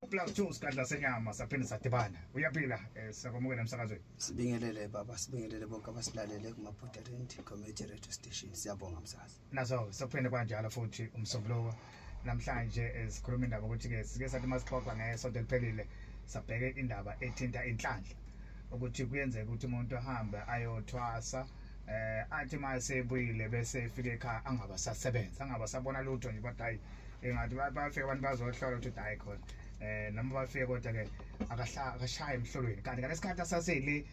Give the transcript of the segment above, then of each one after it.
2 + 2 sigadla senyama saphinde sadibana. Uyaphila, siyakwamukela emsakazweni. Sibingelele baba, sibingelele bonke abasilalele kuma-Borderland Community Radio Station. Siyabonga msakazi. Naso sokuphinde kwanjalo futhi umsombuluko. Namhlanje sikhuluma indaba ukuthi ke sike sathi masixoxa ngesonto eliphelile sabheke indaba ethinta inhlanhla. Ukuthi kuyenzeka ukuthi umuntu ahambe ayothwasa, athi masebuyile bese efika ekhaya angaba sasebenza, angaba sabona lutho nje, kodwa hayi engathi bafika abantu bazohlola ukuthi hayi khona. Noma bafike kodwa ke akashaya emhlolweni. Kanti ngalesikhathi asaseli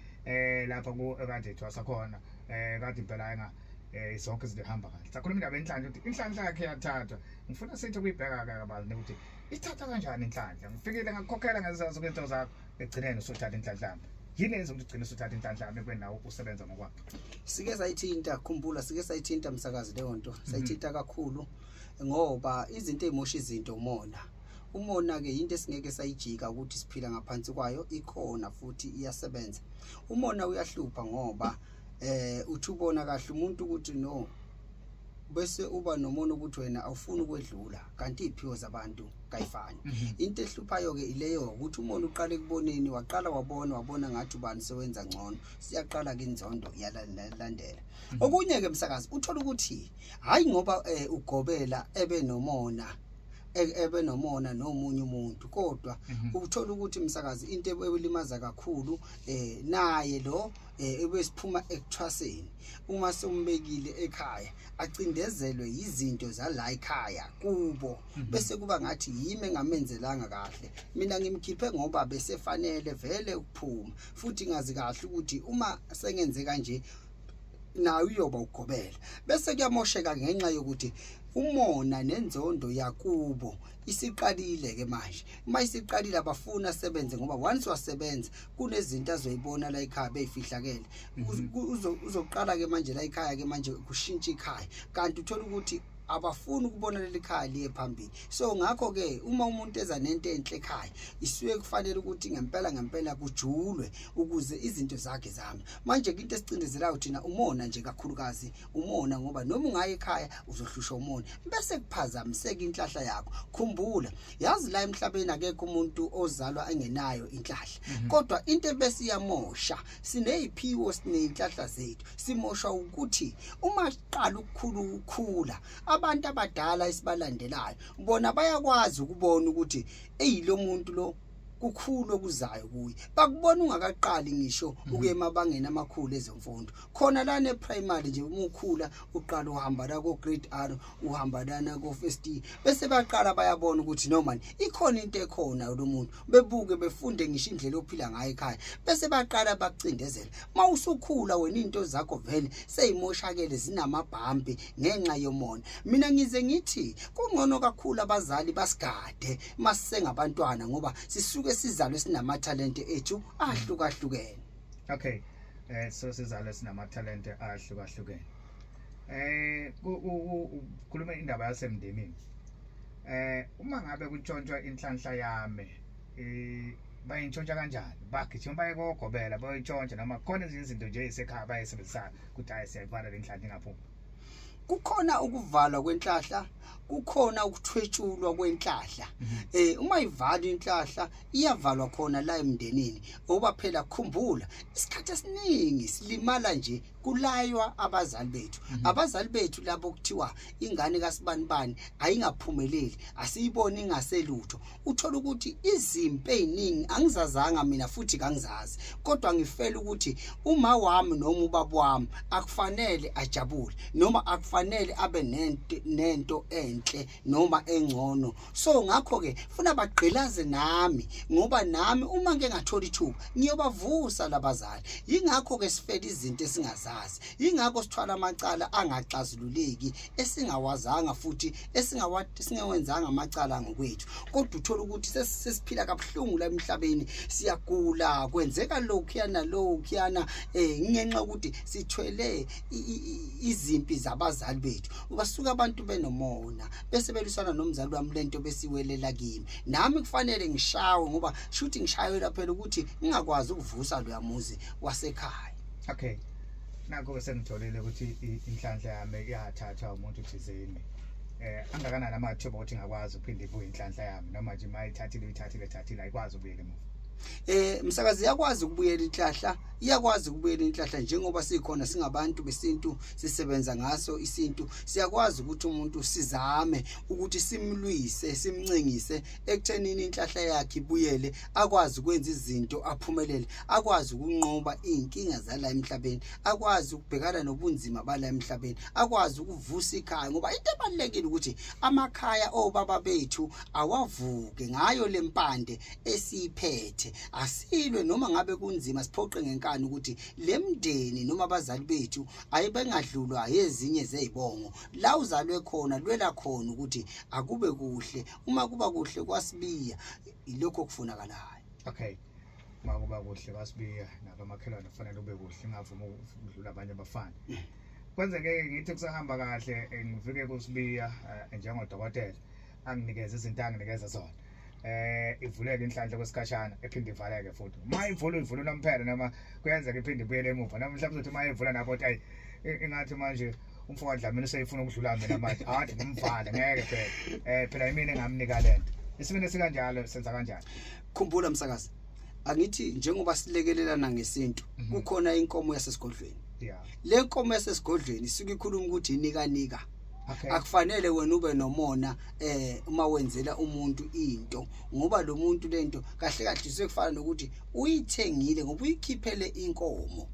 lapha ku ekade ethwasa khona, kade impela enga zonke izinto ihamba kahle. Sakhuluma indaba enhlanhla ukuthi inhlanhla yakhe yathathwa. Ngifuna sithi ukuyibheka kabanzi ukuthi ithathwa kanjani inhlanhla. Ngifikile ngakukhokhela ngezazo into zakho, egcineni usuthatha inhlanhla yami. Yini eyenza ukuthi ugcine usuthatha inhlanhla yami ekubeni nawe usebenza ngokwakho? Sike sayithinta, khumbula sike sayithinta msakazi leyo nto. Sayithinta kakhulu ngoba izinto ezimosha izinto umona. Umona ke into esingeke sayijika ukuthi siphila ngaphansi kwayo, ikhona futhi iyasebenza. Umona uyahlupha ngoba uthi ubona kahle umuntu ukuthi no, bese uba nomona ukuthi wena awufuni ukwedlula, kanti iziphiwo zabantu kayifani. Into ehluphayo ke ileyo ukuthi umona uqale kuboneni, waqala wabona ngathi ubani sewenza ngcono, siyaqala ke inzondo iyalandela. Okunye ke msakazi uthola ukuthi hayi ngoba ugobela ebe nomona, ebe nomona nomunye umuntu, kodwa uthola ukuthi msakazi into ebelimaza kakhulu naye lo ebesiphuma ekuthwaseni, uma sombekile ekhaya acindezelwe izinto zala ekhaya kubo, bese kuba ngathi yimi engamenzelanga kahle, mina ngimkhiphe ngoba besefanele vele ukuphuma, futhi ngazi kahle ukuthi uma sengenze kanje nawe uyoba ugobela. Bese kuyamosheka ngenxa yokuthi umona nenzondo yakubo isiqalile ke manje. Uma isiqalile abafuna sebenze, ngoba once wasebenza kunezinto azoyibona la ekhaya beyifihlakele. Uzoqala ke manje la ekhaya ke manje kushintsha ikhaya, kanti uthola ukuthi abafuni ukubona leli khaya liye phambili. So ngakho ke uma umuntu eza nento enhle ekhaya, isuke kufanele ukuthi ngempela ngempela kujulwe ukuze izinto zakhe zihambe. Manje into esicindezelayo thina umona nje, kakhulukazi umona, ngoba noma ungaye ekhaya uzohlushwa umona bese kuphazamiseka inhlahla yakho. Khumbula, yazi la emhlabeni akekho umuntu ozalwa engenayo inhlahla, kodwa into ebesiyamosha, sineziphiwo sineyinhlahla zethu, simosha ukuthi uma siqala ukukhula abantu abadala esibalandelayo bona bayakwazi ukubona ukuthi eyilo muntu lo kukhulu okuzayo kuye. Bakubona ungakaqali ngisho ukuye emabangeni amakhulu ezemfundo. Khona lana eprimary nje uma ukhula uqala uhamba la ko grade R, uhamba lana ko first year, bese baqala bayabona ukuthi no man ikhona into ekhona lo muntu, bebuke befunde ngisho indlela ophila ngayo ekhaya, bese baqala bakucindezela. Mawusukhula wena into zakho vele seyimoshakele, zinamabhampi ngenxa yomona. Mina ngize ngithi kungcono kakhulu abazali basigade masisengabantwana, ngoba sisuke sizalwe sinamathalente ethu ahlukahlukene. Okay, so sizalwe sinamathalente ahlukahlukene. Kukhuluma indaba yasemndenini. Uma ngabe kuntshontshwa inhlanhla yami, bayintshontsha kanjani? Bagijima baye kogobela bayintshontsha, noma khona ezinye izinto nje ezisekhaya bayisebenzisayo ukuthi hayi siyayivala le nhlanhla ingaphumi? Kukhona ukuvalwa kwenhlahla, kukhona ukuthwetshulwa kwenhlahla. Uma ivalwa inhlahla iyavalwa khona la emndenini, ngoba phela khumbula isikhathi esiningi silimala nje kulaywa abazali bethu. Abazali bethu labo kuthiwa ingane kaSibanibani ayingaphumeleli, asiyiboni ingaselutho. Uthola ukuthi izimpi eziningi angizazanga mina futhi kangizazi, kodwa ngifela ukuthi uma wami noma ubaba wami akufanele ajabule noma akufanele abe nento enhle noma engcono. So ngakho ke funa bagqilaze nami, ngoba nami uma ngeke ngathola ithuba ngiyobavusa labazali. Yingakho ke sifela izinto esingazazi, yingakho sithwala amacala angaxazululeki esingawazanga futhi esingawenzanga amacala ngokwethu, kodwa uthola ukuthi sesiphila kabuhlungu la emhlabeni, siyagula, kwenzeka lokhuyana lokhuyana, ngenxa ukuthi sithwele izimpi zabazali bethu. Basuka abantu benomona bese belisana nomzali wami lento besiwelela kimi, nami kufanele ngishawe ngoba shuthi ngishayelwa phela ukuthi ngingakwazi ukuvusa lo yamuzi wasekhaya. Okay, nakho ke sengitholile ukuthi inhlanhla yami yathathwa umuntu thizeni. Angakanani amathuba ukuthi ngakwazi ukuphinde ibuye inhlanhla yami, noma nje mayithathile uyithathile thathile ayikwazi ukubuyela emuva? Msakazi, iyakwazi ukubuyela inhlahla, iyakwazi ukubuyela inhlahla. Njengoba sikhona singabantu besintu, sisebenza ngaso isintu, siyakwazi ukuthi umuntu sizame ukuthi simlwise, simncengise ekuthenini inhlahla yakhe ibuyele, akwazi ukwenza izinto, aphumelele, akwazi ukunqoba inkinga zala emhlabeni, akwazi ukubhekana nobunzima bala emhlabeni, akwazi ukuvusa ikhaya, ngoba into ebalulekile ukuthi amakhaya obaba bethu awavuke ngayo lempande esiyiphethe. Asilwe noma ngabe kunzima, siphoqe ngenkani ukuthi lemndeni noma abazali bethu ayibengadlulwa ezinye zezibongo. La uzalwe khona, lwela khona ukuthi akube kuhle. Uma kuba kuhle kwaSibiya, ilokho okufunakalayo. Okay, makuba kuhle kwaSibiya nakamakhelwane kufanele ube kuhle, ingavumi ukudlula abanye abafana. Kwenzeke ngithi kusahamba kahle, ngifike kuSibiya njengodokotela, anginikeze izinto anginikeza zona, ivuleke inhlanhla kwesikhashana, ephinde ivaleke futhi. Uma ivula, ivula unomphela, noma kuyenzeka iphinde ibuyele emuva, noma mhlawumbe uzothi uma ivula napho uthi ayi, ingathi manje umfo kaDlamini useyifuna ukudlula mina manje, athi ngimvale, ngeke phela, phela yimina engamnika lento. Isimene sikanjalo senza kanjani? Khumbula msakazi, angithi njengoba silekelelana ngesintu, kukhona inkomo yasesigodlweni. Le nkomo yasesigodlweni isuke ikhuluma ukuthi inika nika. Akufanele wena ube nomona uma wenzela umuntu into, ngoba lo muntu lento kahle kahle sekufana nokuthi uyithengile ngoba uyikhiphele inkomo.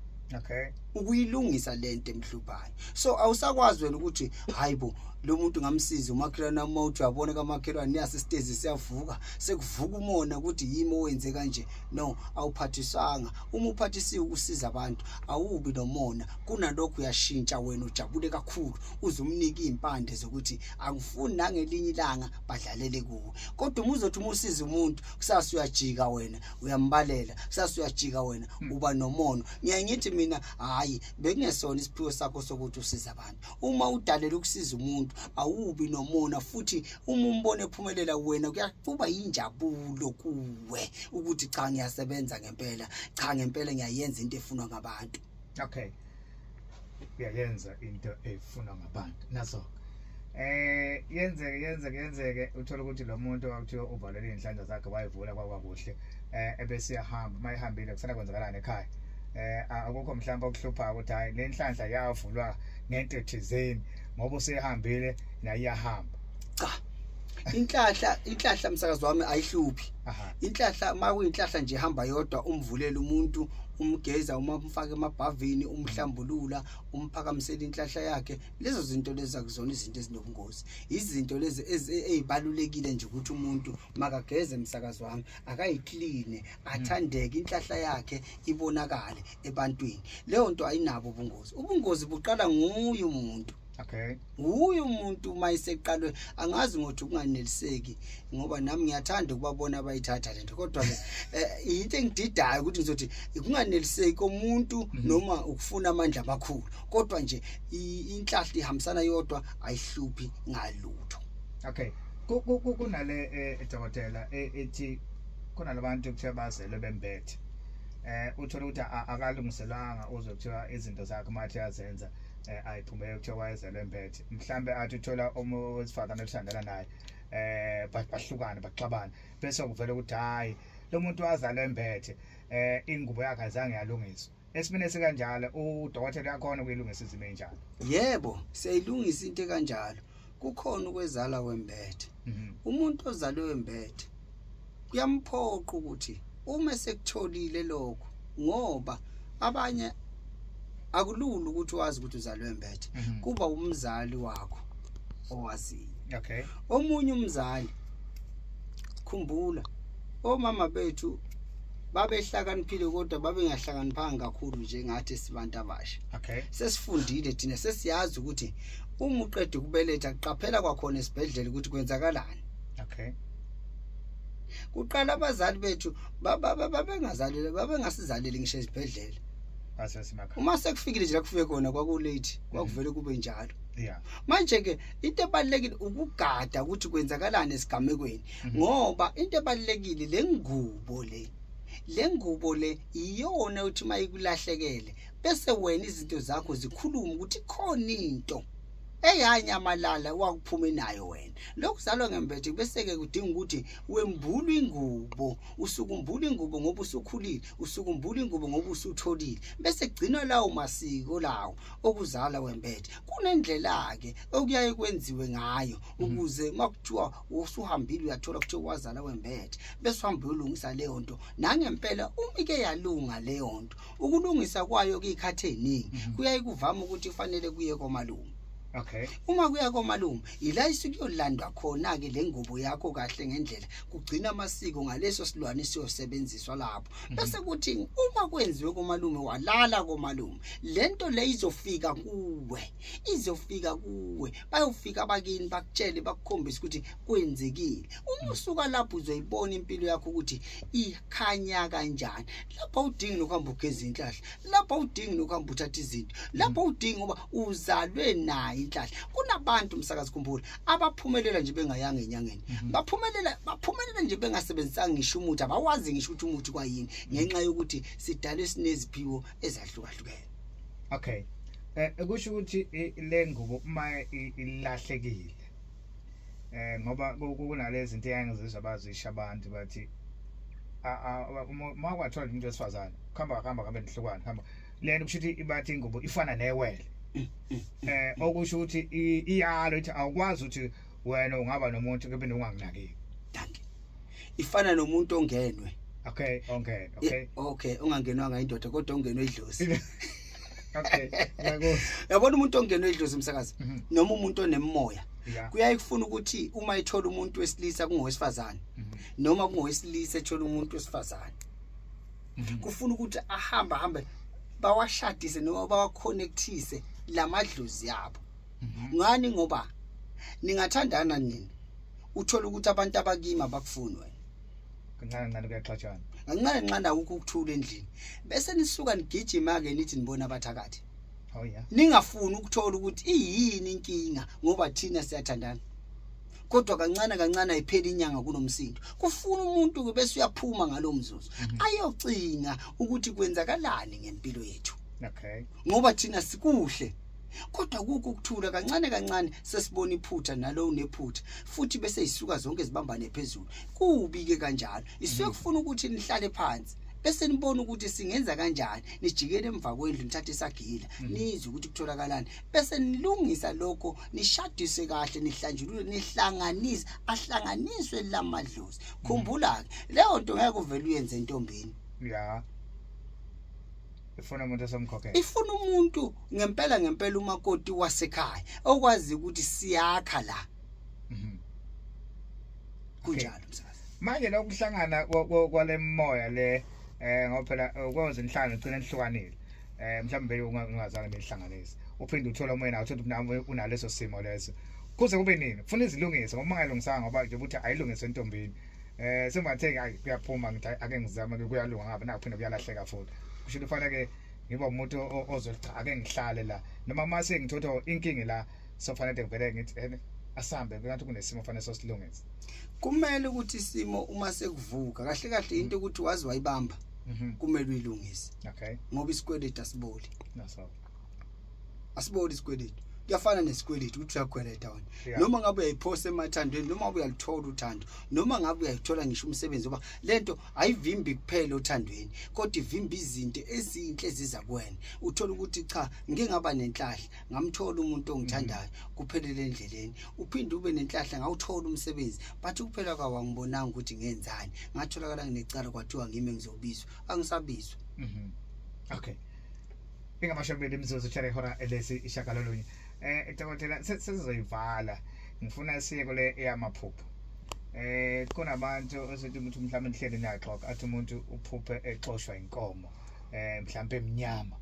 Ukuyilungisa lento emhluphayo. So awusakwazi wena ukuthi hayibo lo muntu ngamsiza umakhelwane, uma uthi uyabona kamakhelwane niyase stage siyavuka, sekuvuka umona ukuthi yimi owenze kanje. No, awuphathiswanga. Uma uphathisiwe ukusiza abantu awubi nomona, kunalokho uyashintsha wena ujabule kakhulu, uzumnika impande zokuthi angifuni nangelinye ilanga badlalele kuwe. Kodwa uma uzothi uma usiza umuntu kusasa uyajika wena uyambalela, kusasa uyajika wena uba nomona. Ngiyaye ngithi mina hayi, bekungesona isiphiwo sakho sokuthi usize abantu. Uma udalela ukusiza umuntu awubi nomona, futhi uma umbone ephumelela wena kuyakuba injabulo kuwe ukuthi cha ngiyasebenza ngempela, cha ngempela ngiyayenza into efunwa ngabantu. Okay, uyayenza into efunwa ngabantu. Naso yenzeke uthola ukuthi lo muntu wakuthiwa uvalele inhlanhla zakhe, wayivula kwakwakuhle, ebese iyahamba. Mayihambile kusala kwenzakalani ekhaya? Akukho mhlawumbe okuhlupha ukuthi hayi le nhlanhla yavulwa ngento ethizeni ngoba usehambile naye iyahamba. Cha, inhlahla msakazi wami ayihluphi. Inhlahla makuyinhlahla nje ihamba yodwa, umvulela umuntu, umgeza, umfake emabhavini, umhlambulula, umphakamisela inhlahla yakhe. Lezo zinto lezi akuzona izinto ezinobungozi, izinto lezi ezibalulekile nje ukuthi umuntu makageze msakazi wami, akayikline, athandeke, inhlahla yakhe ibonakale ebantwini. Leyo nto ayinabo ubungozi. Ubungozi buqala nguye umuntu. Uyu umuntu mayiseqalwe angazi ngothi ukunganeliseki, ngoba nami ngiyathanda ukubabona abayithatha lento, kodwa ke into engididayo ukuthi ngizothi ukunganeliseki komuntu noma ukufuna amandla amakhulu, kodwa nje inhlahla ihambisana yodwa, ayihluphi ngalutho. Okay, kunale dokotela ethi khona labantu kuthiwa bazelwe bembethe, uthola ukuthi akalungiselwanga, uzothiwa izinto zakhe mathi azenza ayiphumele, kuthiwa wayezelwe embethe. Mhlambe athi uthola owesifazane othandana naye, bahlukane baxabane, bese kuvela ukuthi hayi lo muntu wazalwa embethe, ingubo yakhe azange yalungiswa. Esimene esikanjalo udokotela yakhona ukuyilungisa izimo enjalo? Yebo, siyayilungisa into ekanjalo. Kukhona ukwezala wembethe. Umuntu ozalwe wembethe kuyamphoqa ukuthi uma sekutholile lokho, ngoba abanye akulula ukuthi wazi ukuthi uzalwe embethe, kuba umzali wakho owaziyo. Omunye umzali, khumbula omama bethu babehlakaniphile kodwa babengahlakaniphanga kakhulu njengathi sibantu abasha. Sesifundile thina, sesiyazi ukuthi uma uqeda ukubeletha qaphela kwakhona esibhedlela ukuthi kwenzakalani. Kuqala abazali bethu babengazalele, babengasizaleli ngisho esibhedlela. Uma sekufikile nje la kufike khona kwakulate, kwakuvele kube njalo. Manje ke into ebalulekile ukugada ukuthi kwenzakalani esigamekweni, ngoba into ebalulekile lengubo le, lengubo le iyona uthi mayikulahlekele bese wena izinto zakho zikhuluma ukuthi khona into Eyanyamalala wakuphume nayo wena. Lokuzalwa ngembethe bese ke kudinga ukuthi wembulwe ingubo, usukumbula ingubo ngoba usukhulile, usukumbula ingubo ngoba usutholile, bese kugcinwa lawo masiko lawo okuzala wembethe. Kunendlela ke okuyaye kwenziwe ngayo ukuze makuthiwa usuhambile uyathola kuthiwa wazala wembethe, bese uhamba uyolungisa leyo nto. Nangempela uma ike yalunga leyo nto, ukulungisa kwayo kuyikhathi eziningi kuyaye kuvama ukuthi kufanele kuye komalume. Okay. Uma kuya komalume ila isukuyolandwa khona ke le ngubo yakho kahle ngendlela, kugcina amasiko ngaleso silwane siyosebenziswa lapho. Bese kuthi uma kwenziwe komalume, walala komalume, lento le izofika kuwe, izofika kuwe, bayofika abakini bakutshele, bakukhombise ukuthi kwenzekile. Uma usuka lapho uzoyibona impilo yakho ukuthi ikhanya kanjani. Lapho awudingi nokuhamba ugeza inhlahla, lapho awudingi nokuhamba uthatha izinto, lapho awudingi ngoba uzalwe nayo inhlahla. Kunabantu msakazi khumbula abaphumelela nje bengayanga enyangeni, baphumelela nje bengasebenzisanga ngisho umuthi, abawazi ngisho ukuthi umuthi kwayini, ngenxa yokuthi sidalwe sineziphiwo ezahlukahlukene. Okay. Kusho ukuthi le ngubo uma ilahlekile, ngoba kunalezi zinto engizizwa bazisha abantu bathi uma kwathola umuntu wesifazane kuhamba kuhamba kabe nihlukana hamba lento, kusho ukuthi ibathi ingubo ifana newele. Okusho ukuthi iyalo ithi awukwazi ukuthi wena ungaba nomuntu kube unganginakile. Danke. Ifana nomuntu ongenwe. Okay, ongenwe. Okay. Okay, ungangenwanga indoda kodwa ongenwe idlozi. Okay. Ngiyakuzwa. Yabona umuntu ongenwe idlozi msakazi noma umuntu onemoya. Kuyaye kufuna ukuthi uma ethola umuntu wesilisa kungowesifazane noma kungowesilisa ethola umuntu wesifazane. Kufuna ukuthi ahamba hambe bawashadise noma bawaconnectise lamadlozi yabo. Ngani? Ngoba ningathandana nini uthola ukuthi abantu abakimi abakufuni wena. Kancane kancane kuyaxatshana. Kancane kancane akukho ukuthula endlini. Bese nisuka nigijima ke nithi nibona abathakathi. Oh yeah. Ningafuni ukuthola ukuthi iyini inkinga ngoba thina siyathandana. Kodwa kancane kancane ayipheli inyanga kunomsindo. Kufuna umuntu ke bese uyaphuma ngalomzuzu ayocinga ukuthi kwenzakalani ngempilo yethu. Okay. Ngoba thina sikuhle kodwa kukho ukuthula kancane kancane sesibona iphutha nalo unephutha futhi bese isuka zonke zibambane phezulu. Kubi ke kanjalo. Isuke kufuna ukuthi nihlale phansi bese nibona ukuthi singenza kanjani, nijikele emva kwendlu nithathe isagila nizwe ukuthi kutholakalani, bese nilungisa lokho, nishadise kahle, nihlanjulule, nihlanganise, ahlanganiswe lamadlozi. Khumbula ke leyo nto ngeke uvele uyenze entombini. Yeah. Ifuna umuntu osomkhokhela. Ifuna umuntu ngempela ngempela umakoti wasekhaya okwazi ukuthi siyakha la. Kunjalo msakazi. Manje lokuhlangana kwale moya le ngoba phela kwenza inhlangano igcina ihlukanile. Mhlawumbe ungazange nihlanganise. Uphinde uthola umoya nawo uthola ukuthi unaleso simo leso. Kuze kube nini? Ufuna izilungiso ngoba ungayilungisanga ngoba nje ukuthi ayilungiswe entombini. Sengathe hayi kuyaphuma ngithi ake ngizame kuyalunga ngapha nakuphinde kuyalahleka futhi. Kusho kufanele ke ngiba umuntu ozothi cha ake ngihlale la noma mase ngithotha inkingi la sofanele ngivele ngithi asambe ngathi kunesimo fanele sosilungise. Kumele ukuthi isimo uma sekuvuka kahle kahle into ukuthi wazi wayibamba kumele uyilungise. Okay. Ngoba isikweletu asiboli. Naso. Asiboli isikweletu. Kuyafana nesikweletu ukuthi uyakweleta wena. Noma ngabe uyayiphosa emathandweni, noma ngabe uyalithola uthando, noma ngabe uyayithola ngisho umsebenzi, ngoba lento ayivimbi kuphela othandweni kodwa ivimba izinto ezinhle eziza kuwena. Uthola ukuthi cha ngike ngaba nenhlahla ngamthola umuntu ongithandayo kuphelele endleleni. Uphinde ube nenhlahla ngawuthola umsebenzi, but kuphela kwawo angibonanga ukuthi ngenzani, ngatholakala nginecala kwathiwa ngime ngizobizwa, angisabizwa. Okay. Ingamashumi imizuzu tshele hora elesi ishagalolunye. Dokotela sesizoyivala. Ngifuna siye kule eyamaphupho. Kunabantu esithi umuntu mhlawumbe nihleli naxoxa athi umuntu uphuphe exoshwa inkomo mhlawumbe emnyama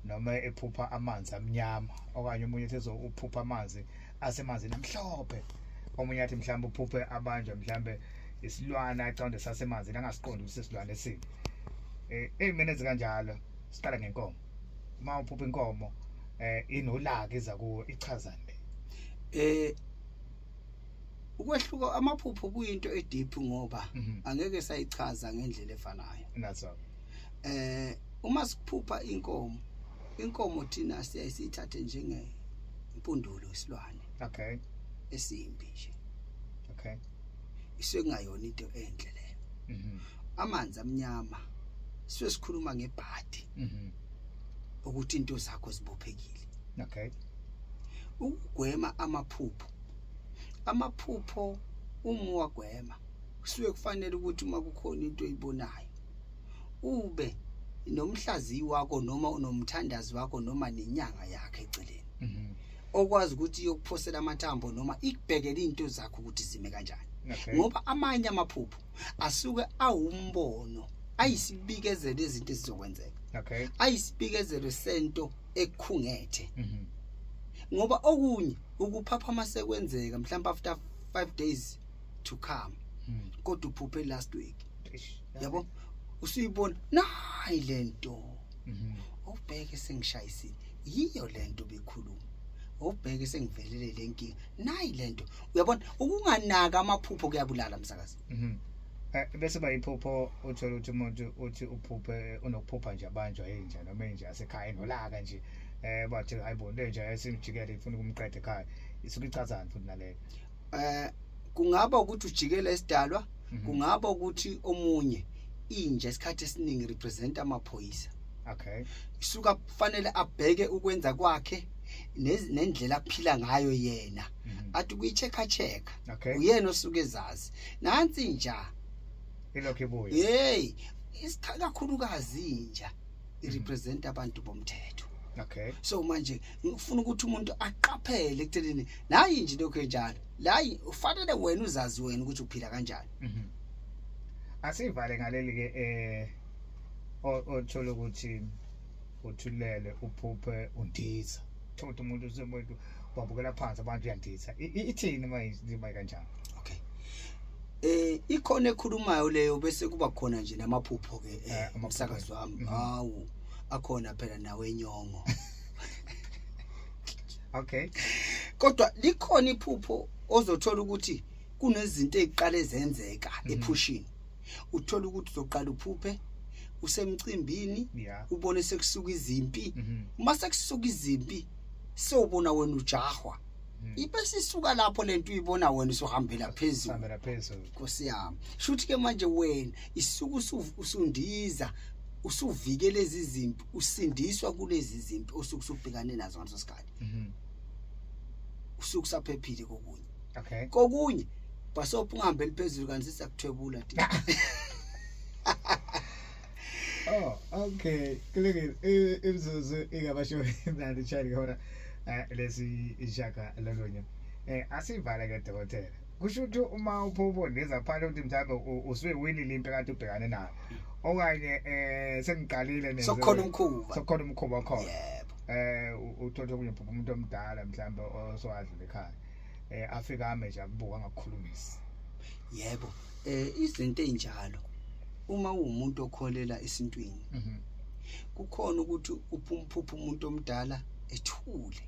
noma ephupha amanzi amnyama, okanye umunye ethi uphupha amanzi asemanzini amhlophe, omunye athi mhlawumbe uphuphe abanjwa mhlawumbe isilwana aqonde sasemanzini angasiqondi ukuthi isilwane esini. Eyimene ezikanjalo siqala ngenkomo. Uma uphupha inkomo inolaka iza kuwe ichazani le? Ukwehluka amaphupho kuyinto edeep ngoba angeke sayichaza ngendlela efanayo. Naso. Uma siphupha inkomo, inkomo thina siyayisithathe njenge Impundulo isilwane. Okay. Esimbi nje. Okay. Isuke kungayona into enhle leyo. Amanzi amnyama sisuke sikhuluma ngebhadi. Ukuthi into zakho zibophekile. Okay. Ukugwema amaphupho. Amaphupho uma wagwema kusuke kufanele ukuthi uma kukhona into oyibonayo ube nomhlaziyi wakho noma unomthandazi wakho noma nenyanga yakhe eceleni. Okwazi ukuthi iyokuphosela amathambo noma ikubhekele into zakho ukuthi zime kanjani. Okay. Ngoba amanye amaphupho asuke awumbono, ayisibikezelo izinto ezizokwenzeka. Okay. Ayisibikezelo sento ekukhungethe. Ngoba okunye ukuphaphama sekwenzeka mhlawumbe after 5 days to come. Kodwa uphuphe last week. Yabo? Usuyibona nayi lento. Ubheke sengishayisile. Yiyo lento bekhuluma. Ubheke sengivelele lenkinga. Nayi lento. Uyabona ukunganaka amaphupho kuyabulala msakazi. Bese bayiphupho uthola ukuthi umuntu uthi uphuphe unokuphupha nje abanjwa inja noma inja yasekhaya nolaka nje. Bathi hayibo lenja yasimjikele ifuna ukumqeda ekhaya. Isuke ichazana futhi naleyo. Kungaba ukuthi ujikela isidalwa, kungaba ukuthi omunye inja isikhathi esiningi represent amaphoyisa. Okay. Isuka kufanele abheke ukwenza kwakhe nendlela aphila ngayo yena. Athi kuyichecka check. Okay. Uyena osuke ezazi. Nansi inja ilokho ibuye. Hey, isikakhulukazi inja irepresent abantu bomthetho. Okay. So manje ngifuna ukuthi umuntu aqaphele ekuthenini nayi nje lokho enjalo. La ufanele wena uzazi wena ukuthi uphila kanjani. Asivale ngaleli ke othola ukuthi uthulele uphuphe undiza. Thola umuntu usemuntu wabukela phansi abantu uyandiza. Ithini manje kanjani? Okay. Ikhona ekhulumayo leyo bese kuba khona nje namaphupho ke umsakazi wami. Hawu akhona phela nawe enyongo. Okay. Kodwa likhona iphupho ozothola ukuthi kunezinto eziqale zenzeka ephushini. Uthola ukuthi uzoqala uphuphe usemcimbini, ubone sekusuka izimpi. Uma sekusuka izimpi sewubona wena ujahwa. Ibese isuka lapho lento uyibona wena usuhambela phezulu. Hambela phezulu. Nkosi yami. Shuthi ke manje wena isuka usundiza usuvikele lezi zimpi, usindiswa kulezi zimpi osuke usubhekane nazo ngaleso sikhathi. Usuke usaphephile kokunye. Okay. Kokunye basopha ungahambeli phezulu kanti sisakuthwebula thi. Oh, okay. Kulungile. Imizuzu ingabashumi nane chali khona lesi ishaka lolunye. Asivale ke dokotela. Kusho ukuthi uma uphupho neza phana ukuthi mhlawumbe usuke winile impi kade ubhekane nayo. Okanye sengiqalile nje. Sokhona umkhuba. Sokhona umkhuba khona. Yebo. Uthola okunye uphupha umuntu omdala mhlawumbe osowadlula ekhaya. Afika ame nje akubuka angakukhulumisi. Yebo. Izinto ezinjalo uma uwumuntu okholela esintwini. Kukhona ukuthi uphumphupha umuntu omdala ethule.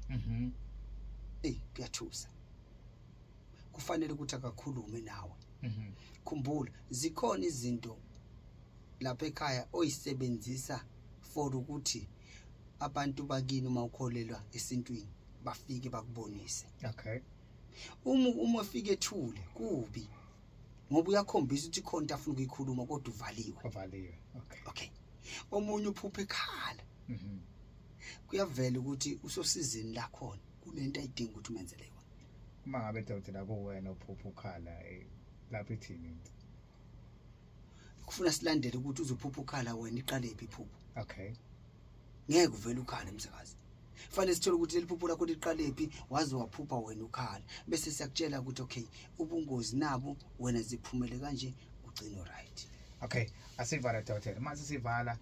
Kuyathusa. Kufanele ukuthi akakhulume nawe. Khumbula zikhona izinto lapha ekhaya oyisebenzisa for ukuthi abantu bakini uma ukholelwa esintwini bafike bakubonise. Okay. Uma ufike ethule kubi ngoba uyakhombisa ukuthi khona into afuna ukuyikhuluma kodwa uvaliwe. Uvaliwe. Okay. Okay. Omunye uphupha ekhala. Kuyavela ukuthi usosizini la khona kunento ayidinga ukuthi umenzele yona. Uma ngabe dokotela kuwena uphupha ukhala lapha ithini into? Kufuna silandele ukuthi uzophupha ukhala wena iqale phi iphupho. Okay. Ngeke uvele ukhala emsakazi. Fanele sithole ukuthi leli phupho lakho liqale phi, waze waphupha wena ukhala. Bese siyakutshela ukuthi okay, ubungozi nabo wena ziphumele kanje ugcine right. Okay, asivala dokotela. Mase sivala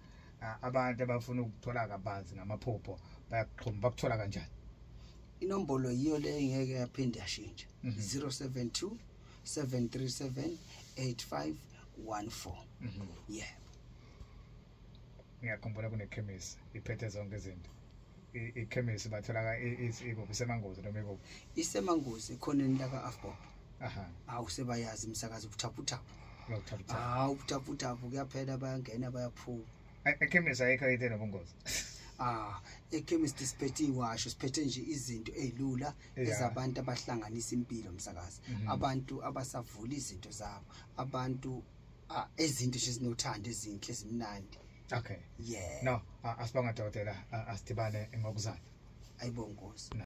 abantu abafuna ukuthola kabanzi ngamaphupho bayakuxhuma bakuthola kanjani? Inombolo yiyo le engeke yaphinde yashintsha. 072 737 8514. Yebo. Ngiyakhumbula kunekhemisi iphethe zonke izinto. Ikhemisi bathola ikuphi, isemangozi noma ikuphi? Isemangozi ekhoneni la ka-Afbob. Aha. Awu sebayazi umsakazi ubuthaphuthaphu. Ubuthaphuthaphu. Hawu ubuthaphuthaphu kuyaphela bayangena bayaphuma. Ekhemisi ayikho into enobungozi. Ekhemist siphethe iwasho, siphethe nje izinto ezilula ezabantu abahlanganisa impilo, msakazi. Abantu abasavula izinto zabo, abantu izinto nje ezinothando, ezinhle, ezimnandi. Okay. Yeah. No, asibonga dokotela, asidibane ngokuzayo. Ayibongozi.